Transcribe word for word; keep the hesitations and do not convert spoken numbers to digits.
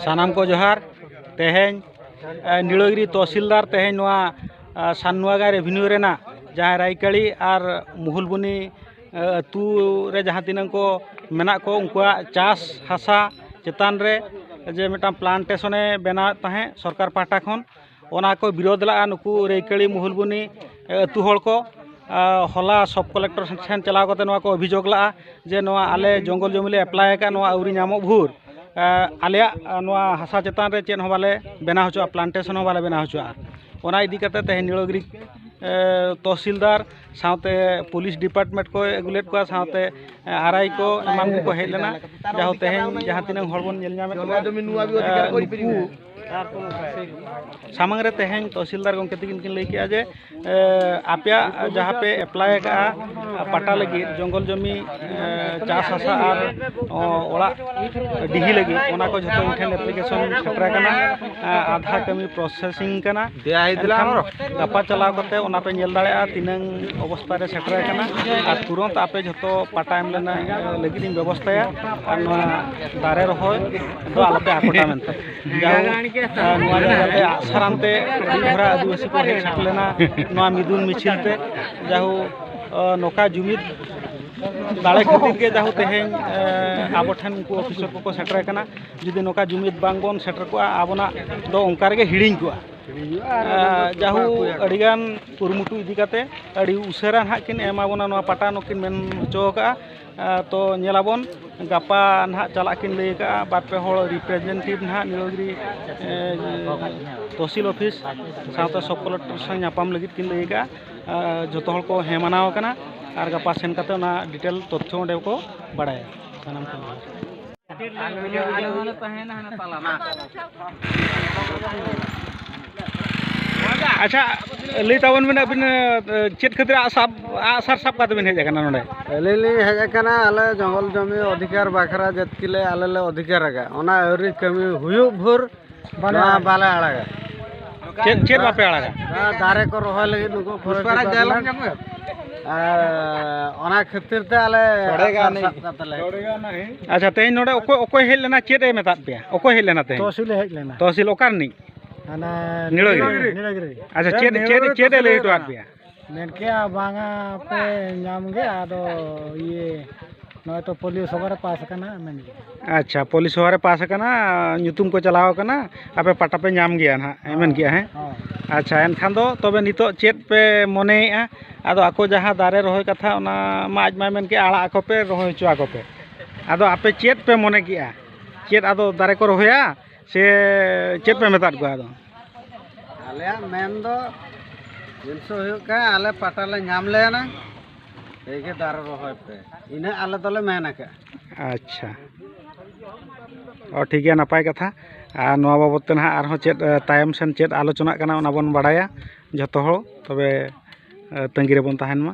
ᱥᱟᱱᱟᱢ ᱠᱚ ᱡᱚᱦᱟᱨ᱾ ᱛᱮᱦᱮᱧ ᱮ, ᱱᱤᱲᱟᱹᱜᱤᱨᱤ ᱛᱚᱦᱥᱤᱞᱫᱟᱨ ᱛᱮᱦᱮᱧ ᱱᱚᱣᱟ ᱮ, ᱥᱟᱱᱱᱩᱣᱟᱜᱟᱸ ᱨᱮᱵᱷᱤᱱᱤᱭᱩ ᱨᱮᱱᱟᱜ ᱡᱟᱦᱟᱸ ᱨᱟᱭᱠᱟᱲᱤ ᱟᱨ ᱢᱩᱦᱩᱞᱵᱩᱱᱤ ᱮ, ᱟᱹᱛᱩ ᱨᱮ ᱡᱟᱦᱟᱸ ᱛᱤᱱᱟᱹᱜ ᱠᱚ ᱢᱮᱱᱟᱜ ᱠᱚ, ᱩᱱᱠᱩᱣᱟᱜ ᱪᱟᱥ ᱦᱟᱥᱟ ᱪᱮᱛᱟᱱ ᱨᱮ ᱡᱮ ᱢᱤᱫᱴᱟᱝ ᱯᱞᱟᱱᱴᱮᱥᱚᱱᱮ ᱵᱮᱱᱟᱣᱮᱫ ᱛᱟᱦᱮᱸᱫ ᱥᱚᱨᱠᱟᱨ ᱯᱟᱦᱴᱟ ᱠᱷᱚᱱ, ᱚᱱᱟ ᱠᱚ ᱵᱤᱨᱳᱫᱷ ᱞᱟᱜᱼᱟ ᱱᱩᱠᱩ ᱨᱟᱭᱠᱟᱲᱤ ᱢᱩᱦᱩᱞᱵᱩᱱᱤ ᱮ, ᱟᱹᱛᱩ ᱦᱚᱲ ᱠᱚ᱾ ᱮ, ᱦᱚᱞᱟ ᱥᱚᱵ ᱠᱚᱞᱮᱠᱴᱚᱨ ᱴᱷᱮᱱ ᱪᱟᱞᱟᱣ ᱠᱟᱛᱮ ᱱᱚᱣᱟ ᱠᱚ ᱚᱵᱷᱤᱡᱳᱜᱽ ᱞᱟᱜᱼᱟ ᱡᱮ ᱱᱚᱣᱟ ᱟᱞᱮ ᱡᱚᱝᱜᱚᱞ ᱡᱚᱢᱤ ᱞᱮ ᱮᱯᱞᱟᱭ ᱟᱠᱟᱫ, ᱱᱚᱣᱟ ᱟᱹᱣᱨᱤ ᱧᱟᱢᱚᱜ ᱵᱷᱳᱨ ᱮ, ᱟᱞᱮᱭᱟᱜ ᱮ, ᱱᱚᱣᱟ ᱦᱟᱥᱟ ᱪᱮᱛᱟᱱ ᱨᱮ ᱪᱮᱫ ᱦᱚᱸ ᱵᱟᱞᱮ ᱵᱮᱱᱟᱣ ᱦᱚᱪᱚᱜᱼᱟ, ᱯᱞᱟᱱᱴᱮᱥᱚᱱ ᱦᱚᱸ ᱵᱟᱞᱮ ᱵᱮᱱᱟᱣ ᱦᱚᱪᱚᱜᱼᱟ᱾ ᱚᱱᱟ ᱤᱫᱤ ᱠᱟᱛᱮ ᱛᱮᱦᱮᱧ ᱱᱤᱲᱟᱹᱜᱤᱨᱤ ᱮ, ᱛᱚᱦᱥᱤᱞᱫᱟᱨ ᱥᱟᱶᱛᱮ ᱯᱩᱞᱤᱥ ᱰᱤᱯᱟᱨᱴᱢᱮᱱᱴ ᱠᱚ ᱟᱹᱜᱩ ᱞᱮᱫ ᱠᱚᱣᱟ, ᱥᱟᱶᱛᱮ ᱮ, ᱟᱨᱟᱭ ᱠᱚ ᱮᱢᱟᱱ ᱠᱚᱠᱚ ᱦᱮᱡ ᱞᱮᱱᱟ᱾ ᱡᱟᱦᱳ, ᱛᱮᱦᱮᱧ ᱡᱟᱦᱟᱸ ᱛᱤᱱᱟᱹᱜ ᱦᱚᱲ ᱵᱚᱱ ᱧᱮᱞ ᱧᱟᱢᱮᱫ ᱠᱚᱣᱟ, ᱮ, ᱱᱩᱠᱩ ᱥᱟᱢᱟᱝ ᱨᱮ ᱛᱮᱦᱮᱧ ᱛᱚᱦᱥᱤᱞᱫᱟᱨ ᱜᱚᱢᱠᱮ ᱛᱟᱹᱠᱤᱱ ᱠᱤᱱ ᱞᱟᱹᱭ ᱠᱮᱫᱼᱟ ᱡᱮ ᱮ, ᱟᱯᱮᱭᱟᱜ ᱡᱟᱦᱟᱸ ᱯᱮ ᱮᱯᱞᱟᱭ ᱟᱠᱟᱫᱼᱟ ᱯᱟᱴᱟ ᱞᱟᱹᱜᱤᱫ, ᱡᱚᱝᱜᱚᱞ ᱡᱚᱢᱤ, ᱮ, ᱪᱟᱥ ᱦᱟᱥᱟ ᱟᱨ, ᱚ, ᱚᱲᱟᱜ ᱰᱤᱦᱤ ᱞᱟᱹᱜᱤᱫ, ᱚᱱᱟ ᱠᱚ ᱡᱷᱚᱛᱚ ᱤᱧ ᱴᱷᱮᱱ ᱮᱯᱞᱤᱠᱮᱥᱚᱱ ᱥᱮᱴᱮᱨ ᱟᱠᱟᱱᱟ᱾ ᱮ, ᱟᱫᱷᱟ ᱠᱟᱹᱢᱤ ᱯᱨᱚᱥᱮᱥᱤᱝ ᱠᱟᱱᱟ᱾ ᱮᱱᱠᱷᱟᱱ ᱜᱟᱯᱟ ᱪᱟᱞᱟᱣ ᱠᱟᱛᱮ ᱚᱱᱟ ᱯᱮ ᱧᱮᱞ ᱫᱟᱲᱮᱭᱟᱜᱼᱟ ᱛᱤᱱᱟᱹᱝ ᱚᱵᱚᱥᱛᱟ ᱨᱮ ᱥᱮᱴᱮᱨ ᱟᱠᱟᱱᱟ, ᱟᱨ ᱛᱩᱨᱚᱱᱛ ᱟᱯᱮ ᱡᱷᱚᱛᱚ ᱯᱟᱴᱟ ᱮᱢ ᱨᱮᱱᱟᱜ, ᱮ, ᱞᱟᱹᱜᱤᱫ ᱤᱧ ᱵᱮᱵᱚᱥᱛᱟᱭᱟ᱾ ᱟᱨ ᱱᱚᱣᱟ ᱫᱟᱨᱮ ᱨᱚᱦᱚᱭ ᱫᱚ ᱟᱞᱚᱯᱮ ᱟᱠᱚᱴᱟ ᱢᱮᱱᱛᱮ᱾ ᱡᱟᱦᱳ, ᱮ, ᱱᱚᱣᱟ ᱡᱟᱭᱜᱟ ᱛᱮ ᱟᱜᱼᱥᱟᱨ ᱟᱱᱛᱮ ᱟᱹᱰᱤ ᱫᱷᱟᱨᱟ ᱟᱹᱫᱤᱵᱟᱹᱥᱤ ᱠᱚ ᱦᱮᱡ ᱥᱮᱴᱮᱨ ᱞᱮᱱᱟ ᱱᱚᱣᱟ ᱢᱤᱫᱩᱱ ᱢᱤᱪᱷᱤᱞ ᱛᱮ᱾ ᱡᱟᱦᱳ, ᱮ, ᱱᱚᱝᱠᱟ ᱡᱩᱢᱤᱫ ᱫᱟᱲᱮ ᱠᱷᱟᱹᱛᱤᱨ ᱜᱮ ᱡᱟᱦᱳ ᱛᱮᱦᱮᱧ, ᱮ, ᱟᱵᱚ ᱴᱷᱮᱱ ᱩᱱᱠᱩ ᱚᱯᱷᱤᱥᱟᱨ ᱠᱚᱠᱚ ᱥᱮᱴᱮᱨ ᱟᱠᱟᱱᱟ᱾ ᱡᱩᱫᱤ ᱱᱚᱝᱠᱟ ᱡᱩᱢᱤᱫ ᱵᱟᱝ ᱵᱚᱱ ᱥᱮᱴᱮᱨ ᱠᱚᱜᱼᱟ, ᱟᱵᱚᱱᱟᱜ ᱫᱚ ᱚᱱᱠᱟ ᱨᱮᱜᱮ ᱦᱤᱲᱤᱧ ᱠᱚᱜᱼᱟ᱾ ᱮ, ᱡᱟᱦᱳ, ᱟᱹᱰᱤᱜᱟᱱ ᱠᱩᱨᱩᱢᱩᱴᱩ ᱤᱫᱤ ᱠᱟᱛᱮ ᱟᱹᱰᱤ ᱩᱥᱟᱹᱨᱟ ᱱᱟᱦᱟᱜ ᱠᱤᱱ ᱮᱢᱟ ᱵᱚᱱᱟ ᱱᱚᱣᱟ ᱯᱟᱴᱟ, ᱱᱩᱠᱤᱱ ᱢᱮᱱ ᱦᱚᱪᱚ ᱟᱠᱟᱫᱼᱟ᱾ ᱮ, ᱛᱚ ᱧᱮᱞᱟᱵᱚᱱ, ᱜᱟᱯᱟ ᱱᱟᱦᱟᱜ ᱪᱟᱞᱟᱜ ᱠᱤᱱ ᱞᱟᱹᱭ ᱟᱠᱟᱫᱼᱟ᱾ ᱵᱟᱨ ᱯᱮ ᱦᱚᱲ ᱨᱤᱯᱨᱮᱡᱮᱱᱴᱮᱴᱤᱵᱷ ᱱᱟᱦᱟᱜ ᱱᱤᱞᱟᱜᱤᱨᱤ, ᱮ, ᱛᱚᱦᱥᱤᱞ ᱚᱯᱷᱤᱥ ᱥᱟᱶᱛᱮ ᱥᱚᱵ ᱠᱚᱞᱮᱠᱴᱚᱨ ᱥᱟᱶ ᱧᱟᱯᱟᱢ ᱞᱟᱹᱜᱤᱫ ᱠᱤᱱ ᱞᱟᱹᱭ ᱟᱠᱟᱫᱼᱟ᱾ ᱮ, ᱡᱚᱛᱚ ᱦᱚᱲ ᱠᱚ ᱦᱮᱸ ᱢᱟᱱᱟᱣ ᱟᱠᱟᱱᱟ ᱟᱨ ᱜᱟᱯᱟ ᱥᱮᱱ ᱠᱟᱛᱮ ᱚᱱᱟ ᱰᱤᱴᱮᱞ ᱛᱚᱛᱛᱷᱚ ᱚᱸᱰᱮ ᱠᱚ ᱵᱟᱲᱟᱭᱟ᱾ ᱥᱟᱱᱟᱢ ᱠᱚ᱾ ᱟᱪᱪᱷᱟ, ᱞᱟᱹᱭ ᱛᱟᱵᱚᱱ ᱵᱤᱱ, ᱟᱹᱵᱤᱱ, ᱮ, ᱪᱮᱫ ᱠᱷᱟᱹᱛᱤᱨ ᱟᱜ ᱥᱟᱵ, ᱟᱜᱼᱥᱟᱨ ᱥᱟᱵ ᱠᱟᱛᱮ ᱵᱤᱱ ᱦᱮᱡ ᱟᱠᱟᱱᱟ ᱱᱚᱰᱮ? ᱟᱹᱞᱤᱧ ᱞᱤᱧ ᱦᱮᱡ ᱟᱠᱟᱱᱟ, ᱟᱞᱮ ᱡᱚᱝᱜᱚᱞ ᱡᱚᱢᱤ ᱚᱫᱷᱤᱠᱟᱨ ᱵᱟᱠᱷᱨᱟ ᱡᱟᱹᱛᱠᱤ ᱞᱮ ᱟᱞᱮ ᱞᱮ ᱚᱫᱷᱤᱠᱟᱨ ᱟᱠᱟᱫ, ᱚᱱᱟ ᱟᱹᱣᱨᱤ ᱠᱟᱹᱢᱤ ᱦᱩᱭᱩᱜ ᱵᱷᱳᱨ ᱱᱚᱣᱟ ᱵᱟᱞᱮ ᱟᱲᱟᱜᱟ᱾ ᱪᱮᱫ, ᱪᱮᱫ ᱵᱟᱯᱮ ᱟᱲᱟᱜᱟ? ᱱᱚᱣᱟ ᱫᱟᱨᱮ ᱠᱚ ᱨᱚᱦᱚᱭ ᱞᱟᱹᱜᱤᱫ ᱱᱩᱠᱩ ᱯᱷᱚᱨᱮᱥᱴ ᱰᱤᱯᱟᱨᱴᱢᱮᱱᱴ ᱟᱨ ᱚᱱᱟ ᱠᱷᱟᱹᱛᱤᱨ ᱛᱮ ᱟᱞᱮ ᱥᱚᱲᱮ ᱜᱟ ᱟᱥᱟᱨ ᱱᱤᱡ᱾ ᱥᱟᱵ ᱠᱟᱛᱮ ᱞᱮ ᱟᱪᱪᱷᱟ, ᱛᱮᱦᱮᱧ ᱱᱚᱰᱮ ᱚᱠᱚᱭ, ᱚᱠᱚᱭ ᱦᱮᱡ ᱞᱮᱱᱟ? ᱪᱮᱫ ᱮ ᱢᱮᱛᱟᱫ ᱯᱮᱭᱟ? ᱚᱠᱚᱭ ᱦᱮᱡ ᱞᱮᱱᱟ ᱛᱮᱦᱮᱧ? ᱛᱚᱦᱥᱤᱞᱮ ᱦᱮᱡ ᱞᱮᱱᱟ᱾ ᱛᱚᱦᱥᱤᱞ ᱚᱠᱟ ᱨᱤᱱᱤᱡ? ᱦᱟᱱᱟ ᱱᱤᱲᱟᱹᱜᱤᱨᱤ᱾ ᱱᱤᱲᱟᱹᱜᱤᱨᱤ᱾ ᱟᱪᱪᱷᱟ, ᱪᱮᱫ, ᱪᱮᱫ, ᱪᱮᱫ ᱮ ᱞᱟᱹᱭ ᱦᱚᱴᱚᱣᱟᱫ ᱯᱮᱭᱟ? ᱢᱮᱱ ᱠᱮᱜᱼᱟ, ᱵᱟᱝᱟ, ᱯᱮ ᱧᱟᱢ ᱜᱮ, ᱟᱫᱚ ᱤᱭᱟᱹ, ᱱᱚᱜᱼᱚᱭ ᱛᱚ ᱯᱳᱞᱤᱭᱳ ᱥᱚᱵᱷᱟ ᱨᱮ ᱯᱟᱥ ᱟᱠᱟᱱᱟ, ᱢᱮᱱ ᱜᱮ᱾ ᱟᱪᱪᱷᱟ, ᱯᱳᱞᱤᱭᱳ ᱥᱚᱵᱷᱟ ᱨᱮ ᱯᱟᱥ ᱟᱠᱟᱱᱟ, ᱧᱩᱛᱩᱢ ᱠᱚ ᱪᱟᱞᱟᱣ ᱟᱠᱟᱱᱟ, ᱟᱯᱮ ᱯᱟᱴᱟ ᱯᱮ ᱧᱟᱢ ᱜᱮᱭᱟ ᱱᱟᱦᱟᱜ, ᱮ ᱢᱮᱱ ᱠᱮᱜᱼᱟ, ᱦᱮᱸ? ᱦᱚᱸ᱾ ᱟᱪᱪᱷᱟ, ᱮᱱᱠᱷᱟᱱ ᱫᱚ ᱛᱚᱵᱮ ᱱᱤᱛᱚᱜ ᱪᱮᱫ ᱯᱮ ᱢᱚᱱᱮᱭᱮᱜᱼᱟ? ᱟᱫᱚ ᱟᱠᱚ ᱡᱟᱦᱟᱸ ᱫᱟᱨᱮ ᱨᱚᱦᱚᱭ ᱠᱟᱛᱷᱟ, ᱚᱱᱟ ᱢᱟ ᱟᱡ ᱢᱟᱭ ᱢᱮᱱ ᱠᱮᱜᱼᱟ, ᱟᱲᱟᱜ ᱟᱠᱚ ᱯᱮ, ᱨᱚᱦᱚᱭ ᱦᱚᱪᱚ ᱟᱠᱚ ᱯᱮ᱾ ᱟᱫᱚ ᱟᱯᱮ ᱪᱮᱫ ᱯᱮ ᱢᱚᱱᱮ ᱠᱮᱜᱼᱟ? ᱪᱮᱫ ᱟᱫᱚ ᱫᱟᱨᱮ ᱠᱚ ᱨᱚᱦᱚᱭᱟ ᱥᱮ ᱪᱮᱫ ᱯᱮ ᱢᱮᱛᱟᱫ ᱠᱚᱣᱟ ᱟᱫᱚ? ᱟᱞᱮᱭᱟᱜ ᱢᱮᱱ ᱫᱚ ᱡᱤᱱᱤᱥ ᱦᱩᱭᱩᱜ ᱠᱟᱱᱟ, ᱟᱞᱮ ᱯᱟᱴᱟ ᱞᱮ ᱧᱟᱢ ᱞᱮᱱᱟ, ᱮᱭ ᱜᱮ ᱫᱟᱨᱮ ᱨᱚᱦᱚᱭ ᱯᱮ, ᱤᱱᱟᱹ ᱟᱞᱮ ᱫᱚᱞᱮ ᱢᱮᱱ ᱟᱠᱟᱫᱼᱟ᱾ ᱟᱪᱪᱷᱟ, ᱚ, ᱴᱷᱤᱠ ᱜᱮᱭᱟ, ᱱᱟᱯᱟᱭ ᱠᱟᱛᱷᱟ᱾ ᱟᱨ ᱱᱚᱣᱟ ᱵᱟᱵᱚᱫ ᱛᱮ ᱱᱟᱦᱟᱜ ᱟᱨᱦᱚᱸ ᱪᱮᱫ, ᱮ, ᱛᱟᱭᱚᱢ ᱥᱮᱱ ᱪᱮᱫ ᱟᱞᱳᱪᱚᱱᱟᱜ ᱠᱟᱱᱟ, ᱚᱱᱟ ᱵᱚᱱ ᱵᱟᱲᱟᱭᱟ ᱡᱷᱚᱛᱚ ᱦᱚᱲ᱾ ᱛᱚᱵᱮ, ᱮ, ᱛᱟᱺᱜᱤ ᱨᱮᱵᱚᱱ ᱛᱟᱦᱮᱱ ᱢᱟ᱾